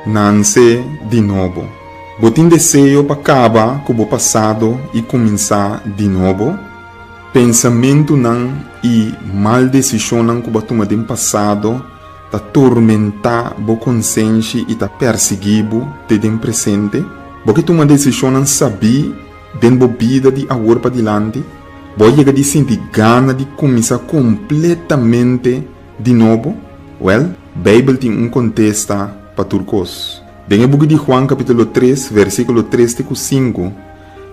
Nanse di nobo. Bo tin deseo pa kaba ku bo pasado i kuminsá di nobo? Pensamentunan i mal desishonnan ku bo a tuma den pasado ta tormentá bo konsenshi i ta persiguí bo te den presente? Bo ke tuma desishonnan sabí den bo bida di awor padilanti? Bo a yega di sinti gana di kuminsá kompletamente di nobo? Wèl, Beibel tin un kontesta pa tur kos. Den e buki di Juan kapítulo tres, versíkulo tres te ku sinku,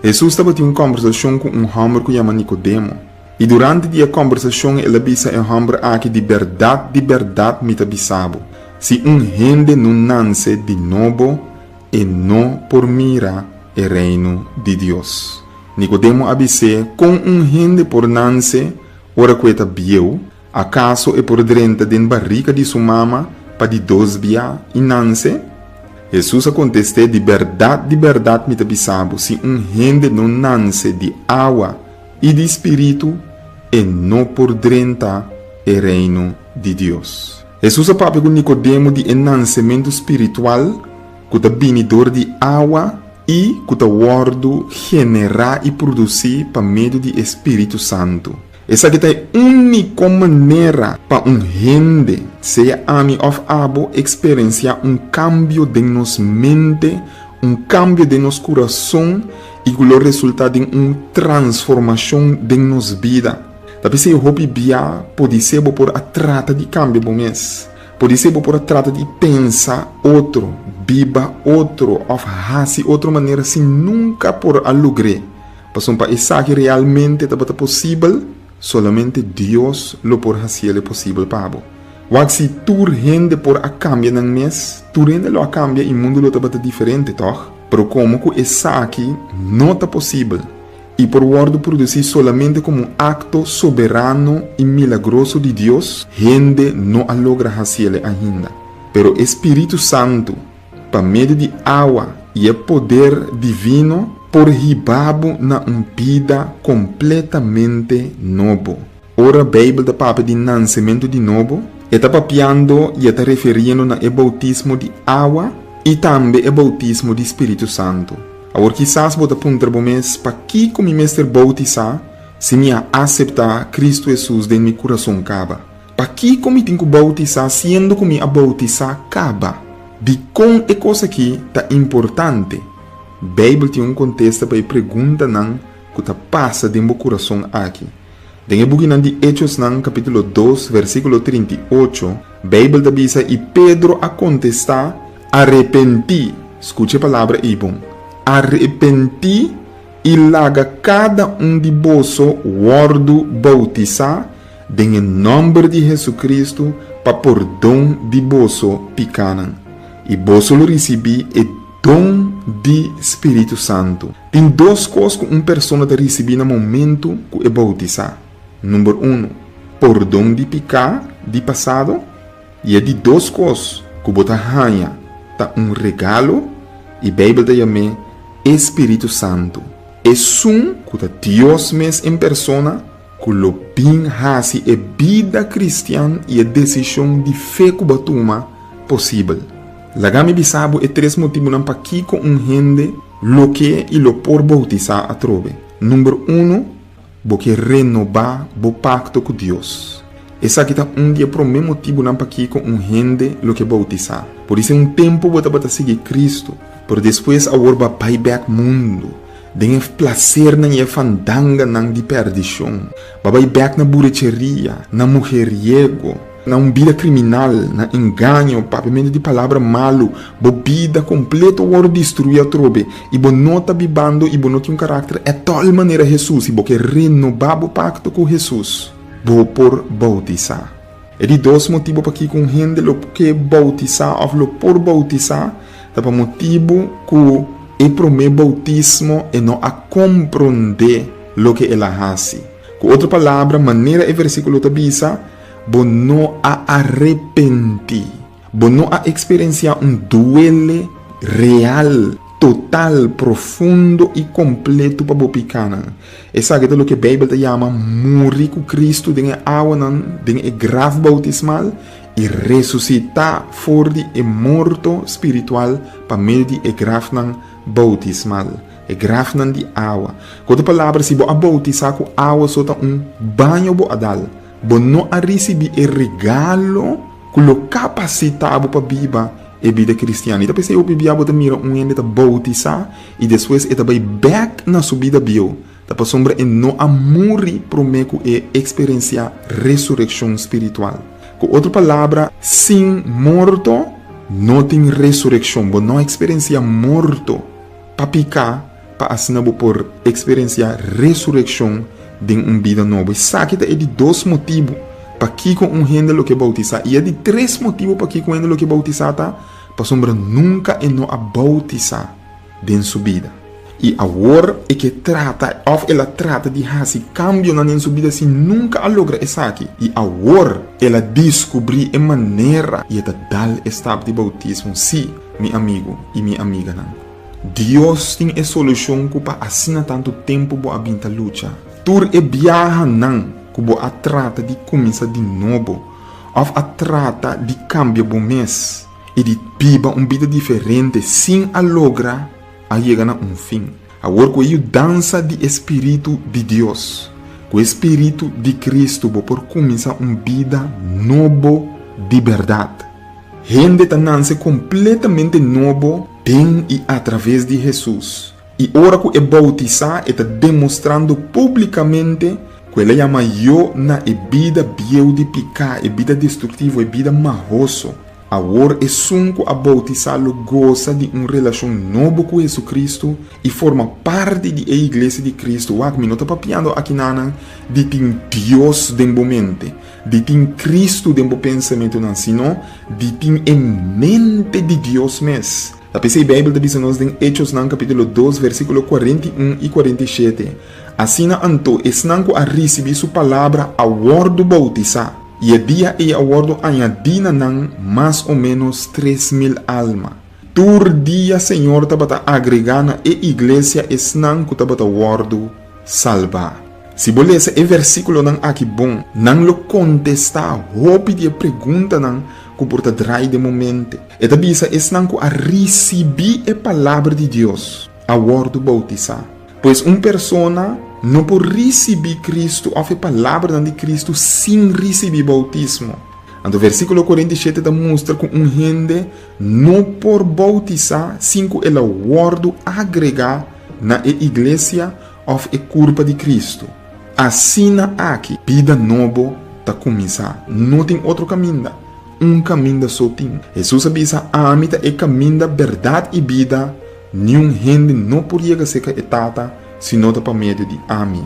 Hesus tabatin un kòmbersashon ku un hòmber ku yama Nikodemo. I durante di e kòmbersashon el a bisa e hòmber aki, Di bèrdat, di bèrdat mi ta bisa bo, si un hende no nanse di nobo, e no por mira e Reino di Dios. Nikodemo a bis'é, Kon un hende por nanse ora ku e ta bieu? Akaso e por drenta den barika di su mama pa di dos bia i nanse? Hesus a kontest'é, Di bèrdat, di bèrdat mi ta bisa bo, si un hende no nanse di awa i di spiritu, e no por drenta e Reino di Dios. Hesus a papia ku Nikodemo di e nansementu spiritual ku ta bini dor di awa i ku ta wòrdu generá i produsí pa medio di e spiritu santu. Esaki ta e úniko manera pa un hende, sea ami òf abo, eksperensiá un kambio den nos mente, un kambio den nos kurason i ku lo resultá den un transformashon den nos bida. Ta p'esei hopi bia podisé bo por a trata di kambia bo mes. Podisé bo por a trata di pensa otro, biba otro òf hasi otro manera sin nunka por a logr'é. Pasobra pa esaki realmente tabata posibel, solamente Dios lo por hasiel e posibel pa bo. Wak si tur hende por a kambia nan mes, tur hende lo a kambia i mundu lo tabata diferente, tòg? Pero komo ku esaki no ta posibel i por wòrdu produsí solamente komo un akto soberano i milagroso di Dios, hende no a logra hasiel e ainda. Pero e Spiritu Santu, Pa medio di awa i e poder divino por hiba bo na un bida kompletamente nobo. Ora Beibel ta papia di nansementu di nobo, e ta papiando i e ta referiendo na e boutismo di awa i tambe e boutismo di spiritu santu. Awor kisas bo ta puntra bo mes, Pakiko mi mester boutisá si mi a aseptá Kristu Hesus den mi kurason kaba? Pakiko mi tin ku boutisá siendo ku mi a boutisá kaba? Dikon e kos akí ta importante? Beibel tin un kontesta pa e preguntanan ku ta pasa den bo kurason aki. Den e bukinan di Echosnan kapítulo dos versíkulo 38, Beibel ta bisa, I Pedro a kontestá, Arepentí, skucha e palabra ei bon, arepentí i laga kada un di boso wòrdu boutisá den e nòmber di Hesu-Kristu pa pordon di boso pikánan, i boso lo risibí e don di spiritu santu. Tin dos kos ku un persona ta risibí na momentu ku e boutisá. Number unu, pordon di piká di pasado, i e di dos kos ku bo ta haña ta un regalo, i Beibel ta yam'é e spiritu santu, esun ku ta Dios mes en persona, Ku lo bin hasi e bida kristian i e desishon di fe ku bo a tuma posibel. Laga mi bisa bo e tres motibunan pakiko un hende lo ke i lo por boutisá atrobe. Number unu, bo ke renobá bo pakto ku Dios. Esaki ta un di e promé motibunan pakiko un hende lo ke boutisá. Podisé un tempu bo tabata sigui Kristu, pero despues awor bo a bai bèk mundu. Den e plasernan i e fandanganan di perdishon. Bo a bai bèk na burecheria, na mujeriego, na un bida kriminal, na engaño, papiamentu di palabra malu. Bo bida kompleto wòrdu destruí atrobe i bo no ta bibando i bo no tin un karakter ètòl manera Hesus. Si bo ke renobá bo pakto ku Hesus, bo por boutisá. E di dos motibu pakiko un hende lo ke boutisá òf lo por boutisá ta pa motibu ku e promé boutismo e no a komprondé loke el a hasi. Ku otro palabra, manera e versíkulo ta bisa, bo no a arepentí. Bo no a eksperensiá un duele real, total, profundo i kompletu pa bo pikánan. Esaki ta loke Beibel ta yama muri ku Kristu den e awanan, den e graf boutismal. i resusitá for di e morto spiritual pa medio di e grafnan boutismal, e grafnan di awa. Ku otro palabra, si bo a boutisá ku awa so ta un baño bo a dal. Bo no a risibí e regalo ku lo kapasitá bo pa biba e bida kristian. I ta p'esei hopi bia bo ta mira un hende ta boutisá i despues e ta bai bèk na su bida bieu. Ta pasobra e no a muri promé ku e eksperensiá resurekshon spiritual. Ku otro palabra, sin morto no tin resurekshon. Bo no a eksperensiá morto pa piká pa asina bo por eksperensiá resurekshon den un bida nobo. Esaki ta e di dos motibu pakiko un hende lo ke boutisá. I e di tres motibu pakiko un hende lo ke boutisá ta pasobra nunka e no a boutisá den su bida. I awor e ke trata òf el a trata di hasi kambionan den su bida sin nunka a logra esaki. I awor el a diskubrí e manera i e ta dal e stap di boutismo. Sí, mi amigu i mi amiganan, Dios tin e solushon ku pa asina tantu tempu bo a bin ta lucha. Tur e biahanan ku bo a trata di kuminsá di nobo òf a trata di kambia bo mes i di biba un bida diferente sin a logra a yega na un fin. Awor ku e yudansa di e spiritu di Dios, ku e spiritu di Kristu bo por kuminsá un bida nobo di bèrdat. Hende ta nanse kompletamente nobo den i atraves di Hesus. I ora ku e boutisá e ta demostrando públikamente ku el a yama yo na e bida bieu di piká, e bida destruktivo, e bida mahoso. Awor esun ku a boutisá lo gosa di un relashon nobo ku Hesu-Kristu i forma parti di e iglesia di Kristu. Wak, mi no ta papiando akinanan di tin Dios den bo mente, di tin Kristu den bo pensamentunan, sino di tin e mente di Dios mes. Ta p'esei Beibel ta bisa nos den Echosnan kapítulo dos versíkulo 41 i 47, Asina anto esnan ku a risibí su palabra a wòrdu boutisá, i e dia ei a wòrdu añadí na nan mas o ménos 3000 alma. Tur dia Señor tabata agregá na e iglesia esnan ku tabata wòrdu salbá. Si bo lesa e versíkulonan aki bon, nan lo kontestá hopi di e preguntanan ku por ta drai den bo mente. E ta bisa esnan ku a risibí e Palabra di Dios a wòrdu boutisá. Pues un persona no por risibí Kristu òf e palabranan di Kristu sin risibí boutismo. Anto versíkulo 47 ta mustra ku un hende no por boutisá sin ku el a wòrdu agregá na e iglesia òf e kurpa di Kristu. Asina aki bida nobo ta kuminsá. No tin otro kaminda. Un kaminda so tin. Hesus a bisa, Ami ta e kaminda, bèrdat i bida, niun hende no por yega serka e Tata si no ta pa medio di ami.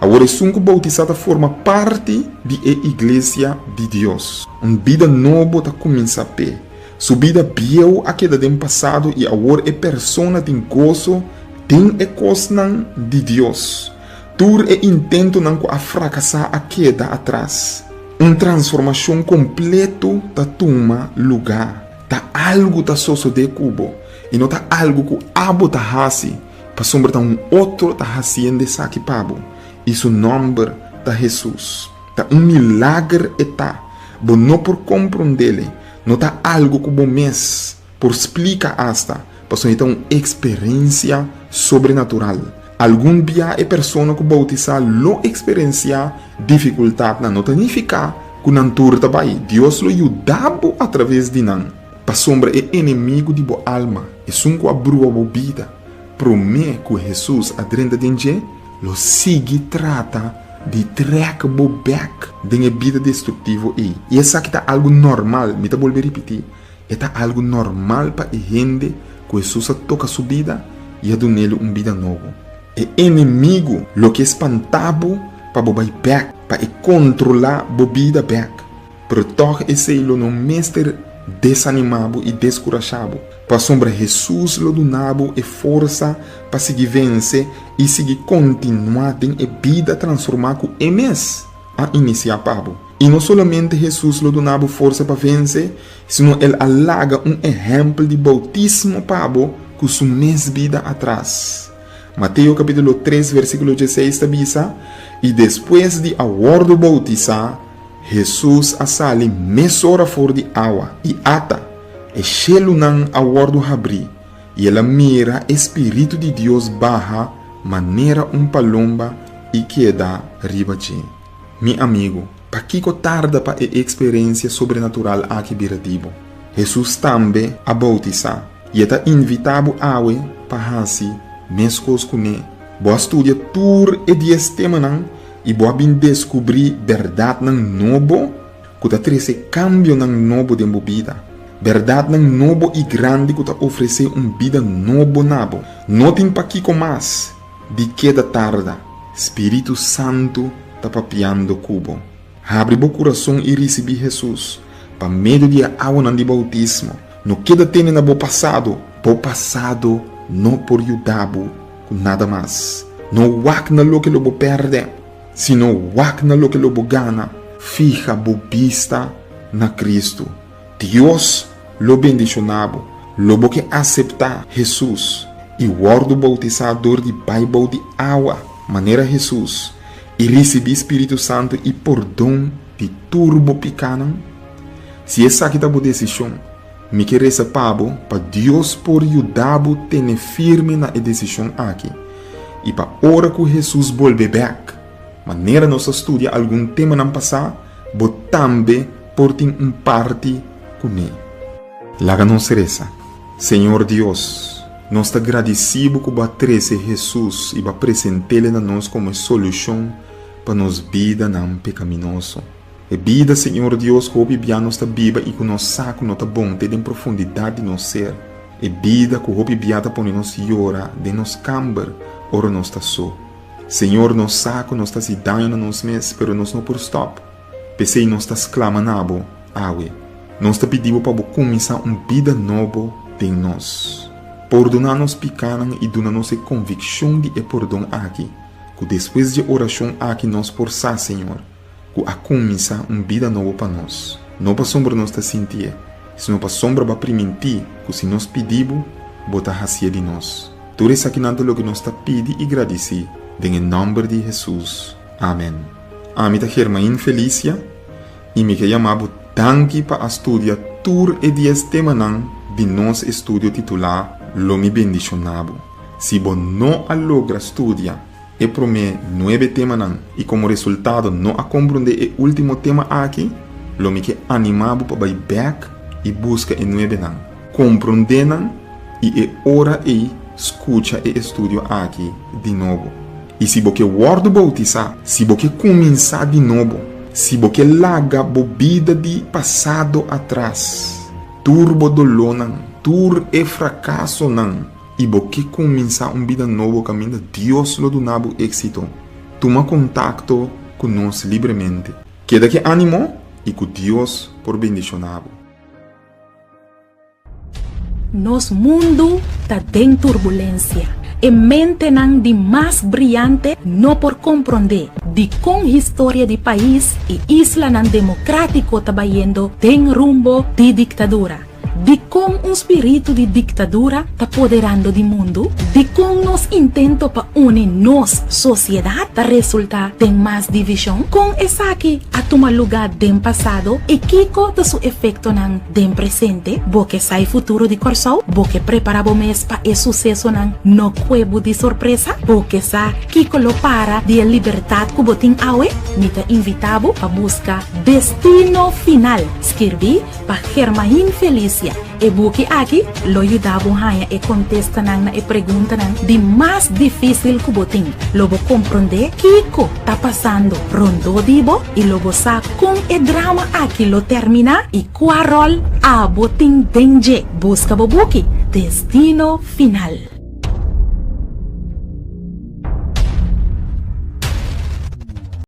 Awor esun ku boutisá ta forma parti di e iglesia di Dios. Un bida nobo ta kuminsá p'e. Su bida bieu a keda den pasado i awor e persona tin goso den e kosnan di Dios. Tur e intentonan ku a frakasá a keda atras. Un transformashon kompleto ta tuma lugá. Ta algu ta sosodé ku bo i no ta algu ku abo ta hasi pasobra ta un otro ta hasiendo esaki pa bo i su nòmber ta Hesus. Ta un milager e ta. Bo no por komprondele. No ta algu ku bo mes por splika asta, pasobra e ta un eksperensia sobrenatural. Algun bia e persona ku boutisá lo eksperensiá difikultatnan. No ta nifiká ku nan tur ta bai. Dios lo yuda bo atraves di nan, pasobra e enemigu di bo alma, esun ku a brua bo bida promé ku Hesus a drenta den dje, lo sigui trata di trèk bo bèk den e bida destruktivo ei. I esaki ta algu normal, mi ta bolbe ripití, e ta algu normal pa e hende ku Hesus a toka su bida i a dun'el un bida nobo. E enemigu lo ke spantá bo pa bo bai bèk, pa e kontrolá bo bida bèk. Pero tòg esei lo no mester desanimá bo i deskurashá bo, pasobra Hesus lo duna bo e forsa pa sigui vense i sigui kontinuá den e bida transformá ku e mes a inisiá pa bo. I no solamente Hesus lo duna bo forsa pa vense, sino el a laga un ehèmpel di boutismo pa bo ku su mes bida atras. Mateo kapítulo 3 versíkulo 16 ta bisa, I despues di a wòrdu boutisá, Hesus a sali mesora for di awa, i ata, e shelunan a wòrdu habrí, i el a mira e spiritu di Dios baha manera un palomba i keda riba dje. Mi amigu, pakiko tarda pa e eksperensia sobrenatural aki bira di bo? Hesus tambe a boutisá, i e ta invitá bo awe pa hasi meskos kuné. Bo a studia tur e dies temanan i bo a bin deskubrí bèrdatnan nobo ku ta trese kambionan nobo den bo bida, bèrdatnan nobo i grandi ku ta ofresé un bida nobo na bo. No tin pakiko mas di keda tarda. Spiritu Santu ta papiando ku bo. Habri bo kurason i risibí Hesus pa medio di e awanan di boutismo. No keda tene na bo pasado. Bo pasado no por yuda bo ku nada mas. No wak na loke lo bo pèrdè, sino wak na loke lo bo gana. Fiha bo bista na Kristu. Dios lo bendishoná bo. Lo bo ke aseptá Hesus i wòrdu boutisá dor di bai bou di awa manera Hesus i risibí Spiritu Santu i pordon di tur bo pikánan? Si esaki ta bo desishon, mi ke resa pa bo pa Dios por yuda bo tene firme na e desishon aki i pa ora ku Hesus bolbe bèk, manera nos a studia algun temanan pasá, bo tambe por tin un parti kuné. Laga nos resa. Señor Dios, nos ta gradisí bo ku bo a trese Hesus i bo a present'El na nos komo e solushon pa nos bidanan pekaminoso. E bida, Señor Dios, ku hopi bia nos ta biba i ku nos sa ku no ta bon te den profundidat di nos ser. E bida ku hopi bia ta pone nos yora den nos kamber ora nos ta so. Señor, nos sa ku nos ta hasi daño na nos mes, pero nos no por stòp. P'esei nos ta sklama na Bo awe. Nos ta pidi Bo pa Bo kuminsá un bida nobo den nos. Pordoná nos pikánan i duna nos e konvikshon di e pordon aki, ku despues dje orashon aki nos por sa, Señor, ku a kuminsá un bida nobo pa nos, no pasobra nos ta sintié, sino pasobra bo a primintí ku si nos pidi bo, bo ta hasié di nos. Tur esakinan ta loke nos ta pidi i gradisí den e nòmber di Hesus. Amèn. Ami ta Germain Felicia i mi ke yama bo danki pa a studia tur e dies temanan di nos estudio titulá Lo Mi Bendishoná Bo. Si bo no a logra studia e promé nuebe temanan i komo resultado no a komprondé e último tema aki, lo mi ke animá bo pa bai bèk i buska e nuebenan, komprondé nan i e ora ei skucha e estudio aki di nobo. I si bo ke wòrdu boutisá, si bo ke kuminsá di nobo, si bo ke laga bo bida di pasado atras, tur bo dolónan, tur e frakasonan, I bo ke kuminsá un bida nobo kaminda Dios lo duna bo éksito? Tuma kontakto ku nos libremente. Keda ke ánimo i ku Dios por bendishoná bo. Nos mundu ta den turbulensia. E mentenan di mas briante no por komprondé dikon historia di pais i islanan demokratiko ta bayendo den rumbo di diktadura. Dikon un spiritu di diktadura ta poderando di mundu? Dikon nos intento pa uni nos sosiedat ta resultá den mas divishon? Kon esaki a tuma lugá den pasado i kiko ta su efektonan den presente? Bo ke sa e futuro di Kòrsou? Bo ke prepará bo mes pa e susesonan no kue bo di sorpresa? Bo ke sa kiko lo para di e libertat ku bo tin awe? Mi ta invitá bo pa buska Destino Final, skirbí Pa Germain Felicia, e buki aki lo yuda bo haña e kontestanan na e preguntanan di mas difísil ku bo tin. Lo bo komprondé kiko ta pasando rondó di bo i lo bo sa kon e drama aki lo terminá i kua ròl abo tin den dje. Buska bo buki, Destino Final.